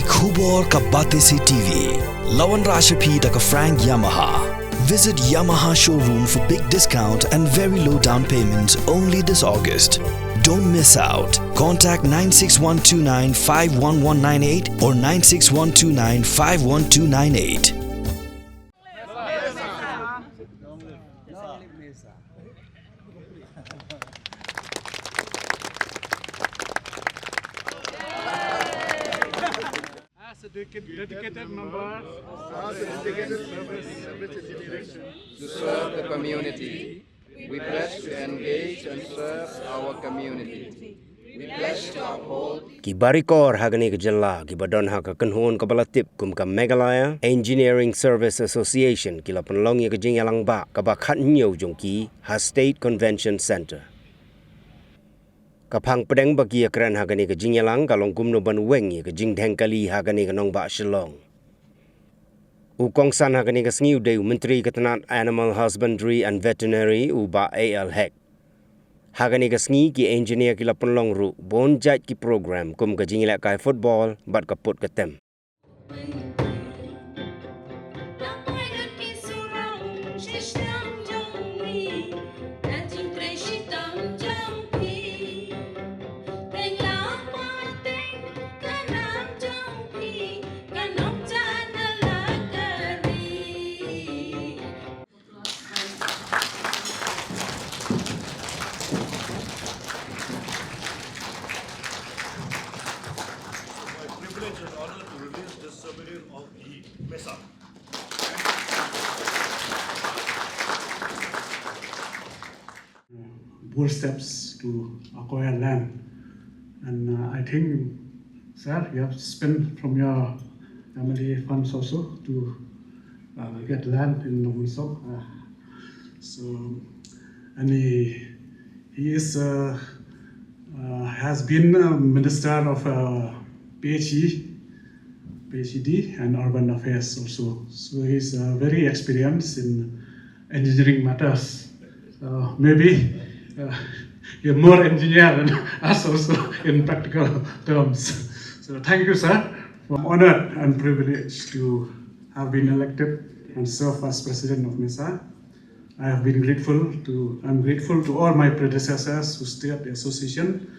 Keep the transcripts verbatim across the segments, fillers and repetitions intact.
Khubor ka Batesi T V. Lawan rashapi da ka Frank Yamaha. Visit Yamaha showroom for big discount and very low down payment only this August. Don't miss out. Contact nine six one two nine five one one nine eight or nine six one two nine five one two nine eight. As a dedicated member, as a dedicated service, service in the direction. To serve the community. We pledge to engage and serve our community. We pledge to uphold. Ki barikor ha kane ka jylla kiba don ha ka kynhun kaba la tip kum ka Meghalaya Engineering Service Association ki la pynlong ïa ka jingïalang ba kaba khatnïew jong ki ha State Convention Centre. Ka phang pdeng ba ki ïakren ha kane ka jingïalang ka long kumno ban weng ïa ka jingdheng kali ha kane ka nongbah Shillong. U kongsan ha kane ka sngi u dei u Myntri ka tnat Animal Husbandry and Veterinary u Bah A L Hek. Ha kane ka sngi ki engineer ki la pynlong ruh bun jait ki program kum ka jingïalehkai football bad ka put ka tem. My privilege and honor to release this souvenir of the MESA. Bold steps to acquire land. And uh, I think, sir, you have spent from your M L A funds also to uh, get land in Nongmensok. Uh, so, and he, he is uh, uh, has been a minister of uh, P H E, P H E D, and urban affairs also. So he's uh, very experienced in engineering matters. Uh, maybe uh, you're more engineer than us also in practical terms. So thank you, sir. I'm honored and privileged to have been elected and serve as president of MESA. I have been grateful to, I'm grateful to all my predecessors who steered the association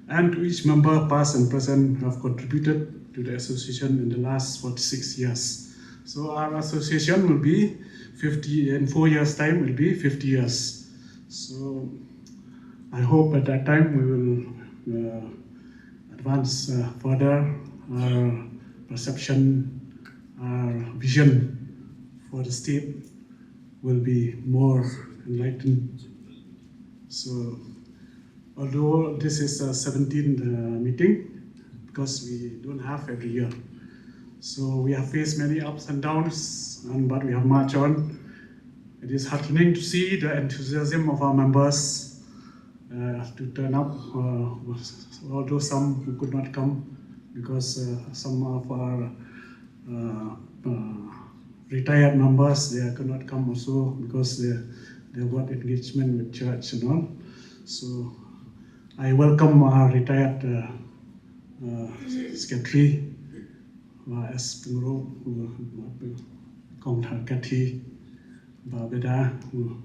and to each member, past and present, who have contributed to the association in the last forty-six years. So our association will be fifty, in four years' time, will be fifty years. So I hope at that time we will uh, advance uh, further our perception, our vision for the state will be more enlightened. So, although this is a seventeenth uh, meeting, because we don't have every year. So we have faced many ups and downs, and but we have marched on. It is heartening to see the enthusiasm of our members uh, to turn up, uh, although some who could not come because uh, some of our uh, uh, retired members, they could not come also because they, they got engagement with church and all. So I welcome our retired uh, uh, secretary, uh, S. Pyngrope, uh, Kong Thar Kathi, Bah Beda, who,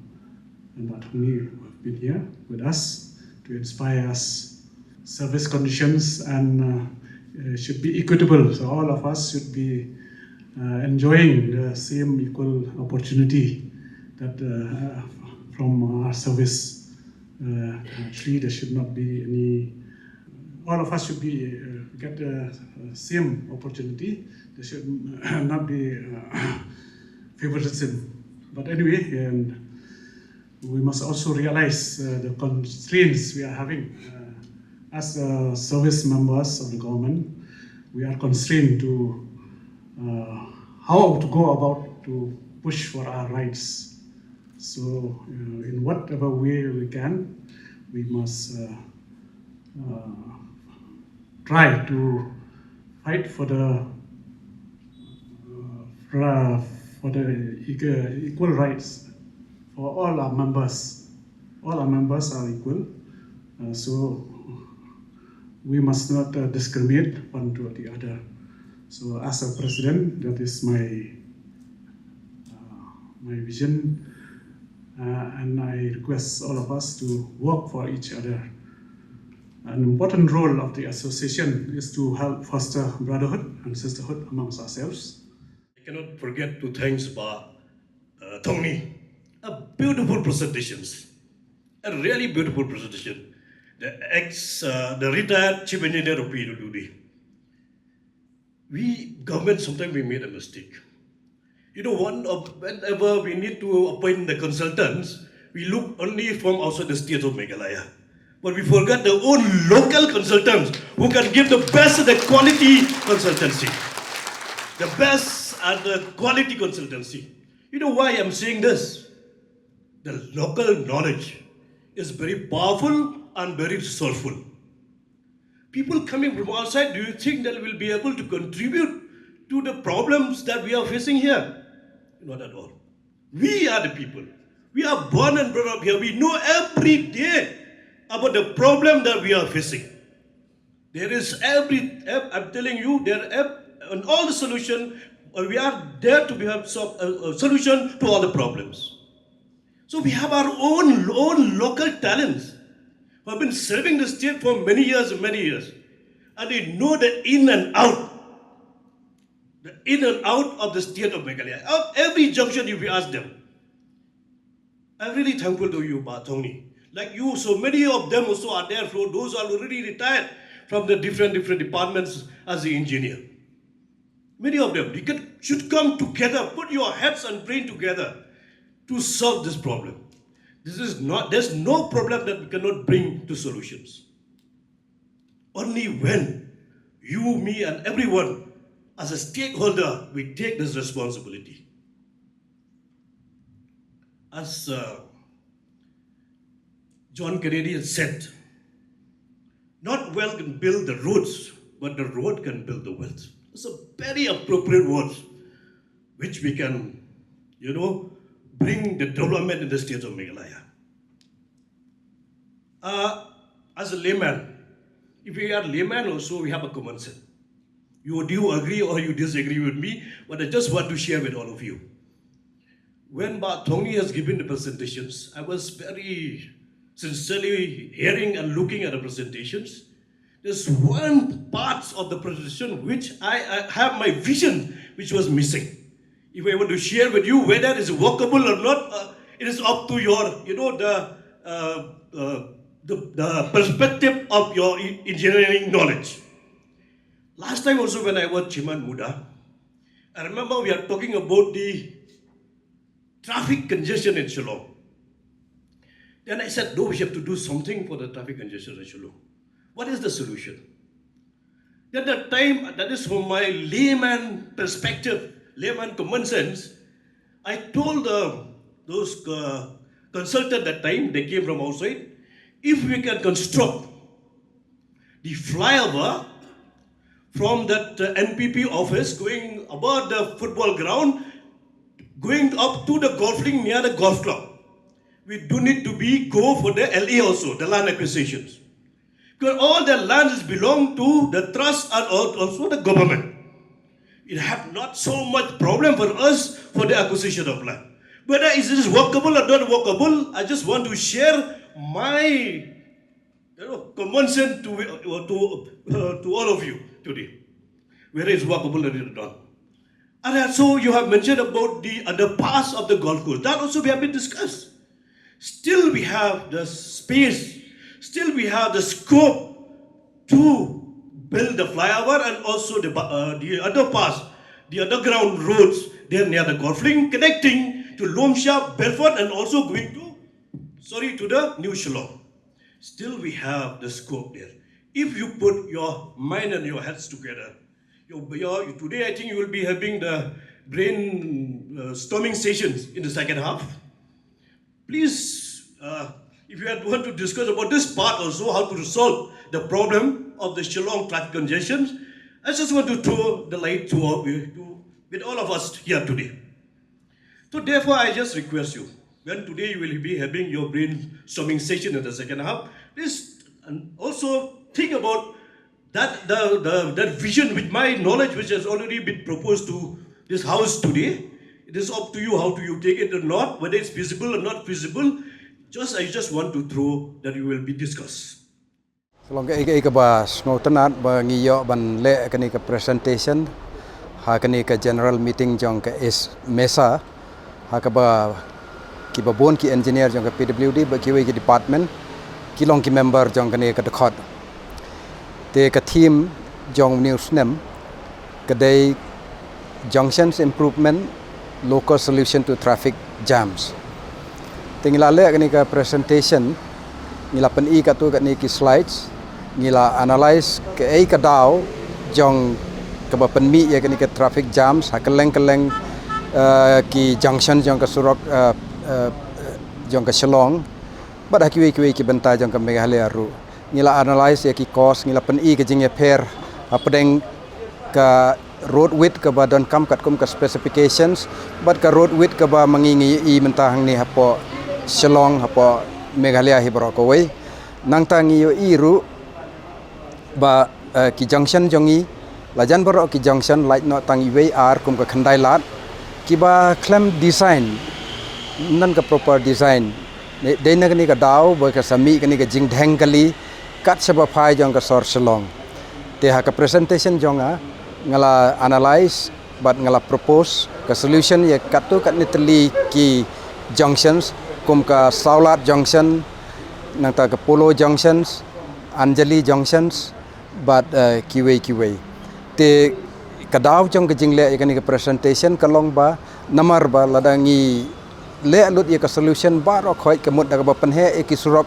and Bah Thongni, who have been here with us to inspire us. Service conditions and uh, uh, should be equitable. So all of us should be uh, enjoying the same equal opportunity that uh, from our service. Uh, actually, there should not be any. All of us should be uh, get the uh, same opportunity. There should not be uh, favoritism. But anyway, and we must also realize uh, the constraints we are having uh, as uh, service members of the government. We are constrained to uh, how to go about to push for our rights. So, uh, in whatever way we can, we must uh, uh, try to fight for the uh, for the equal rights for all our members. All our members are equal, uh, so we must not uh, discriminate one to the other. So, as a president, that is my uh, my vision, uh, and I request all of us to work for each other. An important role of the association is to help foster brotherhood and sisterhood amongst ourselves. I cannot forget to thanks Bah uh, Thongni. A beautiful presentations, a really beautiful presentation. The ex, uh, the retired chief engineer of P W D. We government, sometimes we made a mistake. You know, one of whenever we need to appoint the consultants, we look only from outside the state of Meghalaya. But we forgot the own local consultants who can give the best and the quality consultancy. The best and the quality consultancy. You know why I'm saying this? The local knowledge is very powerful and very resourceful. People coming from outside, do you think they will be able to contribute to the problems that we are facing here? Not at all. We are the people. We are born and brought up here. We know every day about the problem that we are facing. There is every, I'm telling you, there ev- and all the solution, uh, we are there to be have some uh, uh, solution to all the problems. So we have our own own local talents who have been serving the state for many years, many years, and they know the in and out, the in and out of the state of Meghalaya. Of every junction, if you ask them, I'm really thankful to you, Bah Thongni. Like you, so many of them also are there, for those who are already retired from the different different departments as the engineer. Many of them, you can, should come together, put your heads and brain together to solve this problem. This is not, there's no problem that we cannot bring to solutions. Only when you, me, and everyone as a stakeholder, we take this responsibility. As uh, John Kennedy had said, not wealth can build the roads, but the road can build the wealth. It's a very appropriate word, which we can, you know, bring the development in the state of Meghalaya. Uh, as a layman, if we are layman also, we have a common sense. You, do you agree or you disagree with me? But I just want to share with all of you. When Bah Thongni has given the presentations, I was very sincerely hearing and looking at the presentations. There's one part of the presentation which I, I have my vision, which was missing. If I want to share with you whether it's workable or not, uh, it is up to your, you know, the, uh, uh, the, the perspective of your e- engineering knowledge. Last time also when I was Chairman Muda, I remember we are talking about the traffic congestion in Shillong. Then I said, no, we have to do something for the traffic congestion in Shillong. What is the solution? At that time, that is from my layman perspective, layman common sense, I told uh, those uh, consultants that time, they came from outside, if we can construct the flyover from that uh, N P P office going above the football ground, going up to the golf link near the golf club. We do need to be go for the L A also, the land acquisitions. Because all the land is belong to the trust and al- also the government. It have not so much problem for us for the acquisition of land. Whether is this workable or not workable, I just want to share my you know, common sense to, to, uh, to all of you today. Whether it's workable or not. And also you have mentioned about the underpass of the golf course. That also we have been discussed. Still we have the space, still we have the scope to build the flyover and also the, uh, the underpass, the underground roads there near the golf link connecting to Lomsha, Belfort and also going to, sorry, to the New Shillong. Still we have the scope there. If you put your mind and your heads together, your, your, today I think you will be having the brain uh, storming sessions in the second half. Please, uh, if you had want to discuss about this part also, how to solve the problem of the Shillong traffic congestions, I just want to throw the light to all, to, with all of us here today. So therefore, I just request you, when today you will be having your brainstorming session in the second half, please and also think about That the, the that vision, with my knowledge, which has already been proposed to this house today, it is up to you how do you take it or not, whether it's feasible or not feasible. Just I just want to throw that you will be discussed. Ka long kaei kaei kaba sngewtynnat ba ngi ïoh ban leh kane ka presentation ha kane ka general meeting jong ka MESA, ha kaba kiba bun ki engineer jong ka PWD bad kiwei ki department ki long ki member jong kane ka dkhot. Te ka theme jong une u snem ka dei Junctions Improvement, Low Cost Solution to Traffic Jams. Te ngi la leh kane ka presentation, ngi la pyni katto katne ki slides, ngi la analyse kaei ka daw jong kaba pynmih ïa kane ka traffic jams ha kylleng kylleng, eh, ki junction jong ka surok, eh, eh, jong ka Shillong bad ha kiwei kiwei ki bynta jong ka Meghalaya ruh. Ngi la analyse ïa ki cause, ngi la pyni ka jingïapher hapdeng ka road width kaba donkam katkum ka specifications bad ka road width kaba ma ngi ngi ïohi mynta hangne hapoh Shillong, hapoh Meghalaya hi baroh kawei. Nangta ngi ïohi ruh ba, eh, ki junction jong ngi, lajan baroh ki junction, lait noh tang iwei ar kum ka khyndai lad, kiba khlem design, ym don ka proper design. Dei na kane ka daw ba ka sa mih kane ka jingdheng kali kat shaba phai jong ka sor Shillong. Te ha ka presentation jong nga, nga la analyse bad nga la propose ka solution ïa katto katne tylli ki junctions, kum ka Sawlad Junction, nangta ka Polo Junctions, Anjali Junctions bad, eh, kiwei kiwei. Te ka daw jong ka jingleh ïa kane ka presentation ka long ba namar ba lada ngi leh lut ïa ka solution baroh khoit, ka mut da kaba pynheh ïa ki surok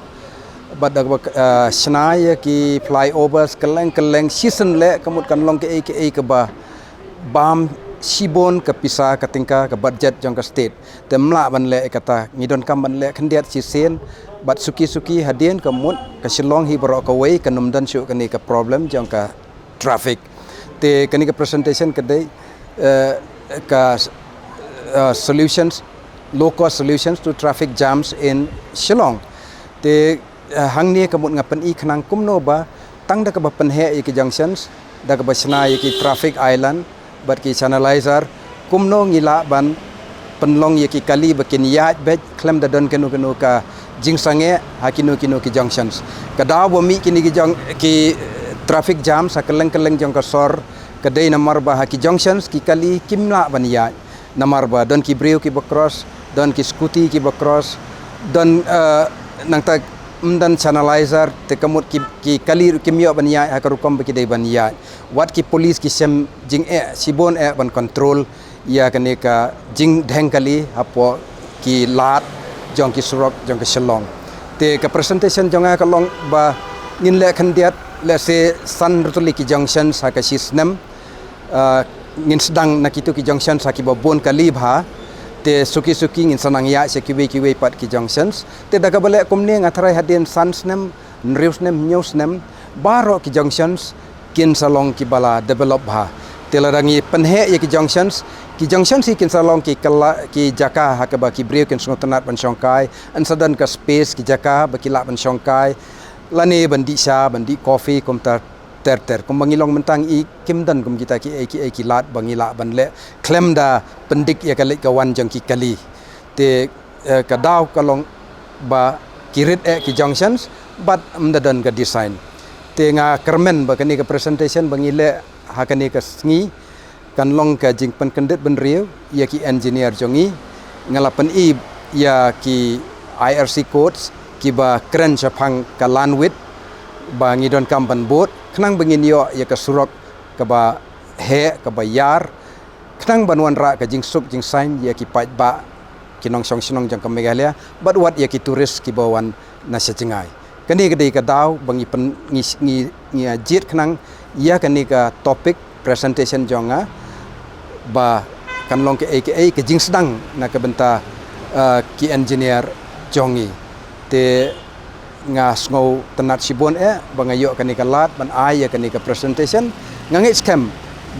bad da kaba, eh, shna ïa ki flyovers kylleng kylleng, shisien leh ka mut kan long kaei kaei kaba bam shibun ka pisa ka tyngka ka budget jong ka state. Te ym lah ban leh ïa kata, ngi donkam ban leh khyndiat shisien bad suki suki, hadien ka mut ka Shillong hi baroh kawei kan ym don shuh kane ka problem jong ka traffic. Te kane ka presentation ka dei, eh, ka, eh, solutions, low cost solutions to traffic jams in Shillong. Te, eh, hangne ka mut nga pyni khnang kumno ba tang da kaba pynheh ïa ki junctions, da kaba shna ïa ki traffic island bad ki channelizer, kumno ngi lah ban pynlong ïa ki kali ba kin ïaid beit khlem da don kano kano ka jingsangeh ha kino kino ki junctions. Ka daw ba mih kine ki jong ki, eh, traffic jams ha kylleng kylleng jong ka sor ka dei namar ba ha ki junctions ki kali kim lah ban ïaid. Namar ba don ki briew kiba cross, don ki scooty kiba cross, don, eh, nangta ym don channelizer, te ka mut ki, ki kali ruh kim ïoh ban ïaid ha ka rukom ba ki dei ban ïaid. Wat ki police ki shem jingeh shibun eh ban control ïa kane ka jingdheng kali hapoh ki lad jong ki surok jong ka Shillong. Te ka presentation jong nga ka long ba ngin leh khyndiat, lehse san tylli ki junctions ha ka shi snem. Ah, ngin sdang na kito ki junctions ha kiba bun kali bha. Te suki suki ngin sa nang ïaid sha kiwei kiwei pat ki junctions. Te da kaba leh kumne nga tharai hadien san snem, hynriew snem, hynñiew snem, baroh ki junctions kin sa long kiba la develop bha. Te lada ngi pynheh ïa ki junctions, ki junctions hi kin sa long ki kylla, ki jaka ha kaba ki briew kin sngewtynnat ban shongkai, yn sa don ka space, ki jaka ba ki lah ban shongkai, lane ban dih sha, ban dih coffee, kumta ter ter. Kumba ngi long mynta ngi i kim don kum kita kiei kiei ki lad ba ngi lah ban leh khlem da pyndik ïa ka leit ka wan jong ki kali. Te, eh, ka daw ka long ba ki rit eh ki junctions bad ym da don ka design. Te nga kyrmen ba kane ka presentation ba ngi leh ha kane ka sngi kan long ka jingpynkyndit bynriew ïa ki engineer jong ngi. Nga la pyni ïa ki I R C codes kiba kren shaphang ka land width ba ngi donkam ban bud khnang ba ngin ïoh ïa ka surok kaba heh, kaba ïar, khnang ban wanrah ka jingsuk jingsaiñ ïa ki paidbah, ki nongshong shnong jong ka Meghalaya bad wat ïa ki tourist kiba wan na sha jngai. Kane ka dei ka daw ba ngi pyn, ngi, ngi, ngi jied khnang ïa kane ka topic presentation jong nga ba kan long kaei kaei ka jingsdang na ka bynta, eh, ki engineer jong ngi. Te nga sngewtynnat shibun eh ba nga ïoh kane ka lad ban ai ïa kane ka presentation. Nga ngeit skhem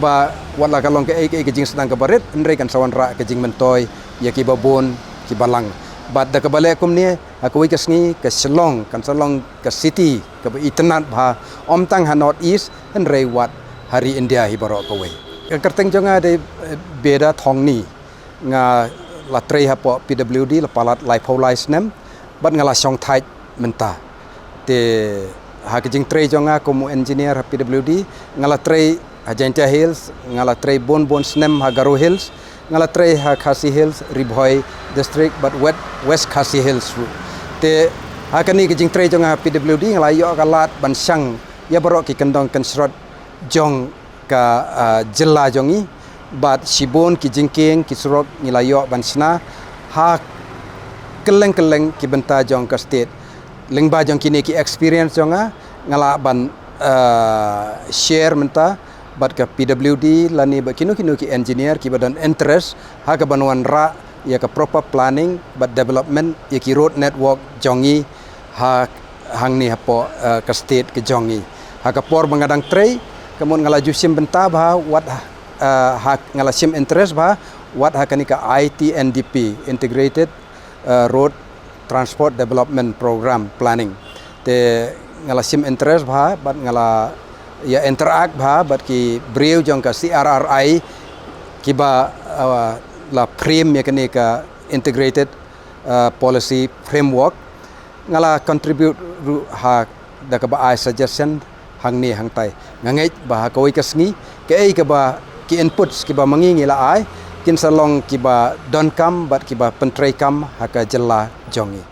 ba wat la ka long kaei kaei ka jingsdang kaba rit, hynrei kan sa wanrah ka jingmyntoi ïa kiba bun kiba lang. Bad da kaba leh kumne, ha kawei ka sngi ka Shillong kan sa long ka city kaba itynnad bha, ym tang ha North East hynrei wat ha ri India hi baroh kawei. Ka kyrteng jong nga dei, eh, Beda Thongni. Nga la trei hapoh P W D la palat laiphew lai snem bad nga la shong thait mynta. Te ha ka jingtrei jong nga kum u engineer ha P W D, nga la trei ha Jaintia Hills, nga la trei bun bun snem ha Garo Hills, nga la trei ha Khasi Hills, Ri Bhoi District bad West, West Khasi Hills ruh. Te ha kane ka jingtrei jong nga ha P W D nga la ïoh ka lad ban shang ïa baroh ki kyndong kynshrot jong ka, ah, jylla jong ngi, bad shibun ki jingkieng ki surok ngi la ïoh ban shna ha kylleng kylleng ki bynta jong ka state. Lyngba jong kine ki experience jong nga, nga lah ban, ah, share mynta bad ka P W D lane bad kino kino ki engineer kiba don interest ha kaban wanrah ïa ka proper planning bad development ïa ki road network jong ngi ha hangne hapoh, eh, ka state ka jong ngi. Ha ka por ba nga dang trei, ka mut nga la ju shim bynta bha wat, eh, ha, nga la shim interest bha wat ha kane ka I T N D P, Integrated, eh, Road Transport Development Program Planning. Te nga la shim interest bha bad nga la ïa interact bha bad ki briew jong ka C R R I kiba, eh, la frame ïa kane ka Integrated, eh, Policy Framework. Nga la contribute ruh ha da kaba ai suggestion hangne hangtai. Nga ngeit ba ha kawei ka sngi kaei kaba ki inputs kiba ma ngi ngi la ai kin sa long kiba donkam bad kiba pyntreikam ha ka jylla jong ngi.